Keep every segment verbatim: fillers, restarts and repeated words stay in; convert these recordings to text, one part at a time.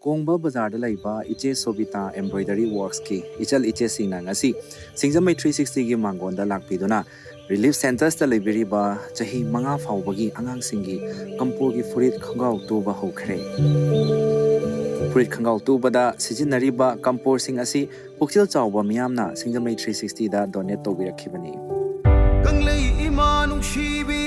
ꯀꯣꯡꯕ ꯕꯖꯥꯔꯗ ꯂꯩꯕ ꯏꯆꯦ ꯁꯣꯕꯤꯇꯥ ꯑꯦꯝꯕ꯭ꯔꯣꯏꯗꯔꯤ ꯋꯥꯔꯛꯁꯀꯤ ꯏꯆꯜ ꯏꯆꯦꯁꯤꯡꯅ ꯉꯁꯤ ꯁꯤꯡꯖꯃꯩ ꯊ꯭ꯔꯤ ꯁꯤꯛꯁꯇꯤꯒꯤ ꯃꯥꯡꯒꯣꯟꯗ ꯂꯥꯛꯄꯤꯗꯨꯅ ꯔꯤꯂꯤꯐ ꯁꯦꯟꯇꯔꯁꯇ ꯂꯩꯕꯤꯔꯤꯕ ꯆꯍꯤ ꯃꯉꯥ ꯐꯥꯎꯕꯒꯤ ꯑꯉꯥꯡꯁꯤꯡꯒꯤ ꯀꯝꯄꯣꯔꯒꯤ ꯐꯨꯔꯤꯠ ꯈꯣꯡꯒ꯭ꯔꯥꯎ ꯇꯨꯕ ꯍꯧꯈ꯭ꯔꯦ꯫ ꯐꯨꯔꯤꯠ ꯈꯣꯡꯒ꯭ꯔꯥꯎ ꯇꯨꯕꯗ ꯁꯤꯖꯤꯟꯅꯔꯤꯕ ꯀꯝꯄꯣꯔꯁꯤꯡ ꯑꯁꯤ ꯄꯨꯛꯆꯦꯜ ꯆꯥꯎꯕ ꯃꯤꯌꯥꯝꯅ ꯁꯤꯡꯖꯃꯩ ꯊ꯭ꯔꯤ ꯁꯤꯛꯁꯇꯤꯗ ꯗꯣꯅꯦꯠ ꯇꯧꯕꯤꯔꯛꯈꯤꯕꯅꯤ꯫ ꯀꯪꯂꯩ ꯏꯃꯥ ꯅꯨꯡꯁꯤꯕꯤ꯫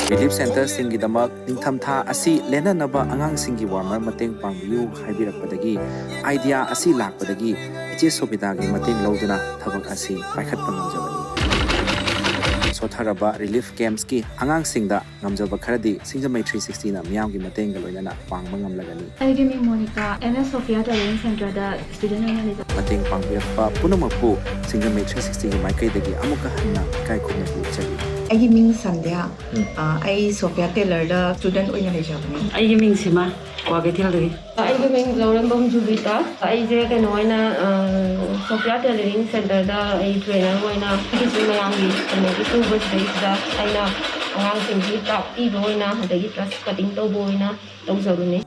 ꯔꯤꯂꯤꯐ ꯁꯦꯟꯇꯔꯁꯤꯡꯒꯤꯗꯃꯛ ꯅꯤꯡꯊꯝꯊꯥ ꯑꯁꯤ ꯂꯦꯟꯅꯅꯕ ꯑꯉꯥꯡꯁꯤꯡꯒꯤ ꯋꯥꯔꯃꯔ ꯃꯇꯦꯡ ꯄꯥꯡꯕꯤꯌꯨ ꯍꯥꯏꯕꯤꯔꯛꯄꯗꯒꯤ ꯑꯥꯏꯗꯤꯌꯥ ꯑꯁꯤ ꯂꯥꯛꯄꯗꯒꯤ ꯏꯆꯦ ꯁꯣꯕꯤꯇꯥꯒꯤ ꯃꯇꯦꯡ ꯂꯧꯗꯨꯅ ꯊꯕꯛ ꯑꯁꯤ ꯄꯥꯏꯈꯠꯄ ꯉꯝꯖꯕꯅꯤ꯫ ꯁꯣꯠꯊꯔꯕ ꯔꯤꯂꯤꯐ ꯀꯦꯝꯞꯁꯀꯤ ꯑꯉꯥꯡꯁꯤꯡꯗ ꯉꯝꯖꯕ ꯈꯔꯗꯤ ꯁꯤꯡꯖꯃꯩ ꯊ꯭ꯔꯤ ꯁꯤꯛꯁꯇꯤꯅ ꯃꯤꯌꯥꯝꯒꯤ ꯃꯇꯦꯡꯒ ꯂꯣꯏꯅꯅ ꯄꯥꯡꯕ ꯉꯝꯂꯒꯅꯤ꯫ ꯑꯩꯒꯤ ꯃꯤꯡ ꯃꯣꯅꯤꯀꯥ, ꯑꯦꯟ ꯑꯦꯁ ꯁꯣꯐꯤꯌꯥ ꯇꯦꯂꯔꯤꯡ ꯁꯦꯟꯇꯔꯗ ꯁ꯭ꯇꯨꯗꯦꯟꯠ ꯑꯣꯏꯅ ꯂꯩꯖꯩ꯫ ꯃꯇꯦꯡ ꯄꯥꯡꯕꯤꯔꯛꯄ ꯄꯨꯝꯅꯃꯛꯄꯨ ꯁꯤꯡꯖꯃꯩ ꯊ꯭ꯔꯤ ꯁꯤꯛꯁꯇꯤꯒꯤ ꯃꯥꯏꯀꯩꯗꯒꯤ ꯑꯃꯨꯛꯀ ꯍꯟꯅ ꯏꯀꯥꯏ ꯈꯨꯝꯅꯕ ꯎꯠꯆꯔꯤ꯫ ꯑꯩꯒꯤ ꯃꯤꯡ ꯁꯟꯙ꯭ꯌꯥ꯫ ꯎꯝ꯫ ꯑ, ꯑꯩ ꯁꯣꯐꯤꯌꯥ ꯇꯦꯂꯔꯗ ꯁ꯭ꯇꯨꯗꯦꯟꯠ ꯑꯣꯏꯅ ꯂꯩꯖꯕꯅꯤ꯫ ꯑꯩꯒꯤ ꯃꯤꯡ ꯁꯤꯃꯥ, ꯀ꯭ꯋꯥꯀꯩꯊꯦꯜꯗꯒꯤ꯫ ꯑꯩꯒꯤ ꯃꯤꯡ ꯂꯧꯔꯦꯝꯕꯝ ꯖꯨꯕꯤꯇꯥ꯫ ꯑꯩꯁꯦ ꯀꯩꯅꯣ ꯑꯣꯏꯅ, ꯑ, ꯁꯣꯐꯤꯌꯥ ꯇꯦꯂꯔꯤꯡ ꯁꯦꯟꯇꯔꯗ ꯑꯩ ꯇ꯭ꯔꯦꯅꯔ ꯑꯣꯏꯅ ꯑꯩꯒꯤꯁꯨ ꯃꯌꯥꯝꯒꯤ ꯀꯩꯅꯣꯒꯤ ꯇꯨꯕꯁꯤꯗꯩꯁꯤꯗ ꯑꯩꯅ ꯑꯉꯥꯡꯁꯤꯡꯒꯤ ꯀ꯭ꯔꯥꯐ ꯄꯤꯕ ꯑꯣꯏꯅ, ꯑꯗꯒꯤ ꯗ꯭ꯔꯦꯁ ꯀꯠꯇꯤꯡ ꯇꯧꯕ ꯑꯣꯏꯅ ꯇꯧꯖꯕꯅꯤ꯫